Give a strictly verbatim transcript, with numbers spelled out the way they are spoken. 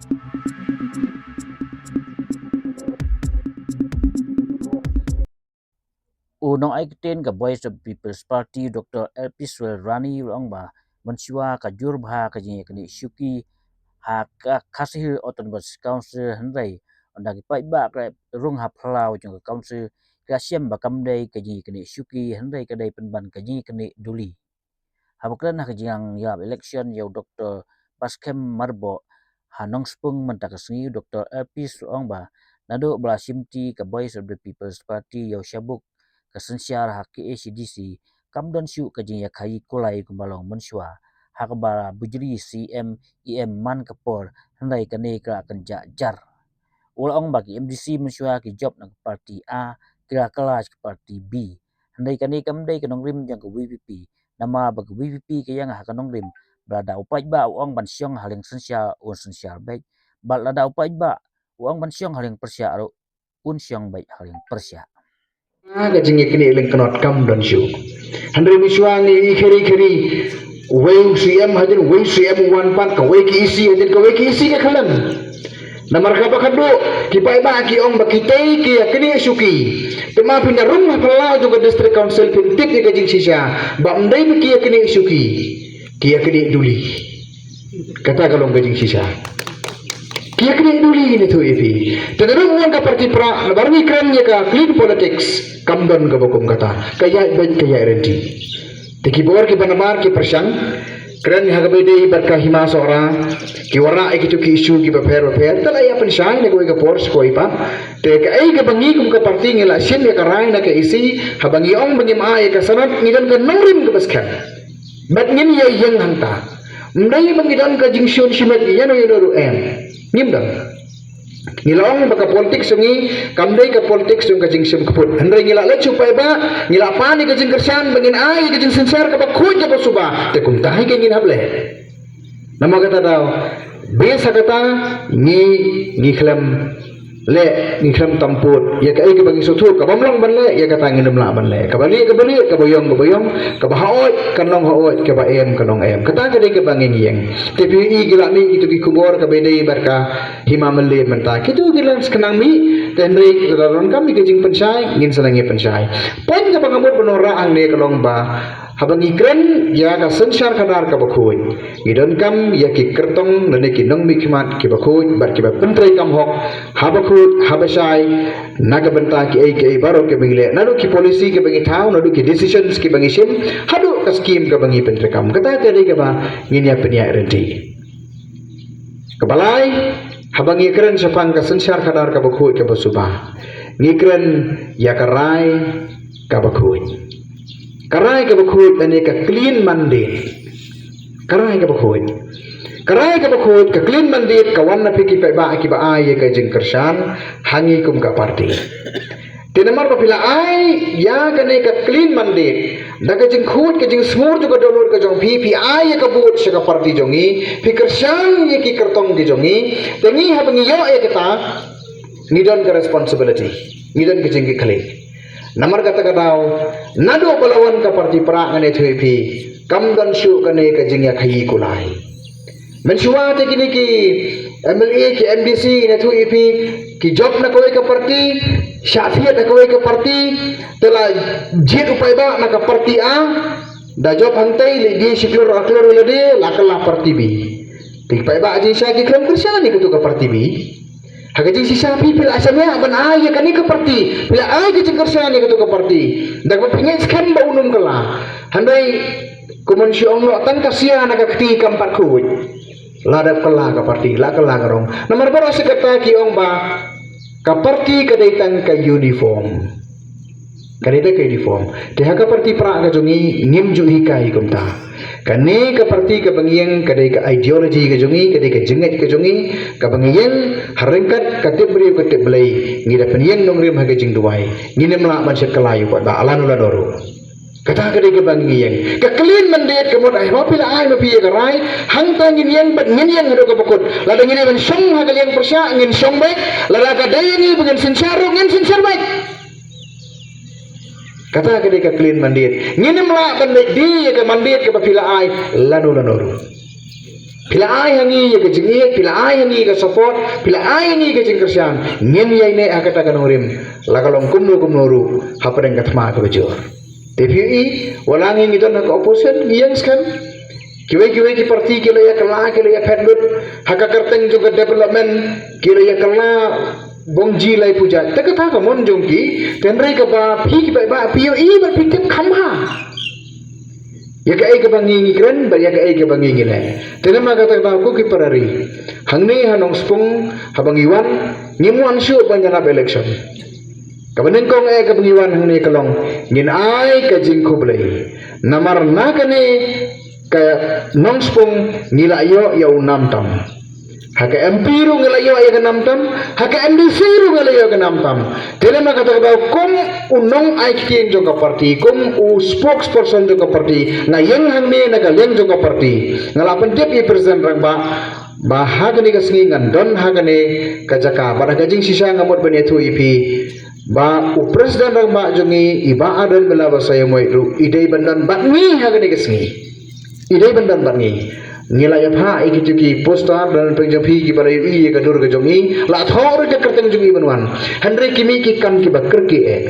U nongai ktien ka Voice of People's Party, Doctor Elpis Rani, u la ong ba mynshuwa ka jur bha ka jingïaknieh shuki ha ka Khasi Hills Autonomous Council, hynrei ynda ki paidbah ki la rung ha phyllaw jong ka council, ki la shem ba kam dei ka jingïaknieh shuki, hynrei ka dei pynban ka jingïaknieh duli. Haba kren ha ka jingïalap election ïa u Doctor Baskem Myrboh ha Nongspung mynta ka sngi, u Doctor Elpis u la ong ba naduh ba la shimti ka Voice of the People's Party ïa u Shabuk ka synshar ha K A C D C, kam don shuh ka jingïakhaïi kulai kumba long mynshuwa ha kaba la bujli C M E M man ka por, hynrei kane ka la kynjah jar. U la ong ba ki M D C mynshuwa ki jop na ka party A, ki la kylla sha ka party B. Hynrei kane kam dei ka nongrim jong ka V P P. Namar ba ka V P P ka ïeng ha ka nongrim, ba lada u paidbah u ong ban shong ha liang synshar, un synshar beit. Bad lada u paidbah u ong ban shong ha liang pyrshah ruh, un shong beit ha liang pyrshah. Ah, ka jingïaknieh lyngknot kam don shuh. Hynrei mynshuwa ngi ïohi kheri kheri, uwei u C M hadien, uwei u C M u wan pat, kawei ka E C hadien, kawei ka E C ka khlem. Namar kaba khadduh ki paidbah ki ong ba kitei ki ïaknieh shuki. Te ma phin da rung ha phyllaw jong ka District Council phin tip ïa ka jingshisha ba ym dei ba ki ïaknieh shuki, ki ïaknieh duli. Kata ka long ka jingshisha. Ki ïaknieh duli ne thuh ïa phi. Te naduh wan ka party prah, nabar ngi kren ïa ka clean politics, kam don kaba kum kata. Ka ïaid beit ka ïaid rynti. Te ki bor kiba nabar ki pyrshang, kren ha kaba ïadei bad ka Hima Sohra, ki wanrah ïa kito ki issue kiba pher ba pher, te la ïa pynshai na kawei ka por sha kawei pat. Te kaei kaba ngi kum ka party ngi la shim ïa ka rai na ka E C, haba ngi ong ba ngim ai ïa ka sanad, ngi don ka nongrim kaba skhem. Bad ngin ïa ïeng hangta. Ym dei ba ngi don ka jingshun shimet ïa no ïa no ruh, em. Ngim don. Ngi la ong ba ka politics jong ngi kam dei ka politics jong ka jingshim kput. Hynrei ngi la leit sha u paidbah, ngi la pan ïa ka jingkyrshan ba ngin ai ïa ka jingsynshar kaba khuid kaba suba. Te kumta hi ka ngin hap leh. Namar kata daw, bad sa kata ngi, ngi khlem leh, ngi khlem tam pud ïa kaei kaba ngi sngewthuh, kaba ym long ban leh, ïa kata ngin ym lah ban leh. Kaba lieh kaba lieh, kaba ïong kaba ïong, kaba haoid kan long haoid, kaba em kan long em. Kata ka dei kaba ngin ïeng. Te phi ïohi ki la mih kito ki khubor kaba ïadei bad ka Hima Malli mynta. Kito ki la sdang mih, te hynrei lada donkam ïa ka jingpynshai, ngin sa nang ïa pynshai. Point kaba nga mut ban wanrah hangne ka long ba haba ngi kren ïa ka synshar khadar kaba khuid, ngi donkam ïa ki kyrtong lane ki nongmihkhmat kiba khuid bad kiba pyntreikam hok haba khuid haba shai, na ka bynta kiei kiei baroh kiba ngi leh, naduh ki policy kiba ngi thaw, naduh ki decisions kiba ngi shim, haduh ka scheme kaba ngi pyntreikam. Kata ka dei kaba ngin ïa pynïaid rynti. Kaba lai, haba ngi kren shaphang ka synshar khadar kaba khuid kaba suba, ngi kren ïa ka rai kaba khuid. Ka rai kaba khuid lane ka clean mandate. Ka rai kaba khuid. Ka rai kaba khuid, ka clean mandate, ka wan na phi ki paidbah kiba ai ïa ka jingkyrshan ha ngi kum ka party. Te namar ba phi la ai ïa kane ka clean mandate, da ka jingkhuid ka jingsngur jong ka dohnud ka jong phi, phi ai ïa ka vote sha ka party jong ngi, phi kyrshan ïa ki kyrtong ki jong ngi, te ngi haba ngi ïoh ïa kata, ngi don ka responsibility, ngi don ka jingkitkhlieh. Namar kata ka daw, naduh ba la wan ka party prah, ngan ïathuh ïa phi, kam don shuh kane ka jingïakhaïi kulai. Mynshuwa te kine ki M L A, ki M D C, ngan ïathuh ïa phi, ki jop na kawei ka party, shah thied na kawei ka party, te la jied u paidbah na ka party A, da jop hangtei, leit die shi klur ar klur ïa lade, la kylla party B. Te ki paidbah jingshisha ki khlem kyrshan ïa kato ka party B. Ha ka jingshisha phi, phi la shaniah ban ai ïa kane ka party, phi la ai ka jingkyrshan ïa kato ka party. Da kaba phi ngeit skhem ba un ym kylla. Hynrei kumno shu ong noh, tang ka sia na ka kti kam pat khuid. La dep kylla ka party, la kylla ka rong. Namar baroh shi katta ki ong ba ka party ka dei tang ka uniform. Ka dei tang ka uniform. Te ha ka party prah ka jong ngi ngim ju hikai kumta. Kane ka party kaba ngi ïeng ka dei ka ideology ka jong ngi, ka dei ka jingngeit ka jong ngi, kaba ngi ïeng ha ryngkat ka tip briew ka tip Blei, ngi da pynïeng nongrim ha ka jingduwai. Ngin ym lah ban shet kylla ïa u paidbah lano lano ruh. Kata ka dei kaba ngi ïeng. Ka clean mandate ka mut ai, ma phi la ai ma phi ïa ka rai, hangta ngin ïeng bad ngin ïeng haduh kaba kut. Lada ngi dei ban shong ha ka liang pyrshah ngin shong beit, lada ka dei ïa ngi ba ngin synshar ruh ngin synshar beit. Kata ka dei ka clean mandate. Ngin ym lah ban leit die ïa ka mandate kaba phi la ai lano lano ruh. Phi la ai ha ngi ïa ka jingïeit, phi la ai ha ngi ka support, phi la ai ha ngi ka jingkyrshan. Ngin ïai neh ha kata ka nongrim la ka long kumno kumno ruh hapdeng ka thma kaba jur. Te phi ïohi, wat la ngi ngi don ha ka opposition, ngi ïeng skhem. Kiwei kiwei ki party ki la ïa kylla, ki la ïa phet lut ha ka kyrteng jong ka development, ki la ïa kylla bong ji lai puja. Te kata ka mon jong ki, te hynrei kaba phi ki paidbah phi ïohi bad phi tip kham bha ïa kaei kaba ngi ngi kren bad ïa kaei kaba ngi ngi leh. Te namar kata ka daw, ko ki para ri, hangne ha Nongspung haba ngi wan, ngim wan shuh ban ïalap election. Kaba nyngkong eh kaba ngi wan hangne ka long, ngin ai ka jingkhublei. Namar na kane ka Nongspung ngi la ïoh ïa u nam tam. Ha ka M P ruh ngi la ïoh ïa ka nam tam, ha ka M D C ruh ngi la ïoh ïa ka nam tam. Te namar kata ka daw, kum u nongai ktien jong ka party, kum u spokesperson jong ka party, nga ïeng hangne na ka liang jong ka party. Nga la pyntip ïa i President Rangbah ba ha kane ka sngi ngan don ha kane ka jaka, bad ha ka jingshisha nga mut ban ïathuh ïa phi ba u President Rangbah jong ngi, i Bah Ardent Miller Basaiawmoit ruh i dei ban don bad ngi ha kane ka sngi. I dei ban don bad ngi. Ngi la ïa phah ïa kito ki poster, don pynjah phi kiba la ïohi ïa ka dur ka jong ngi, la thoh ruh ka kyrteng jong ngi ban wan. Hynrei ki mih ki kam kiba kyrkieh eh.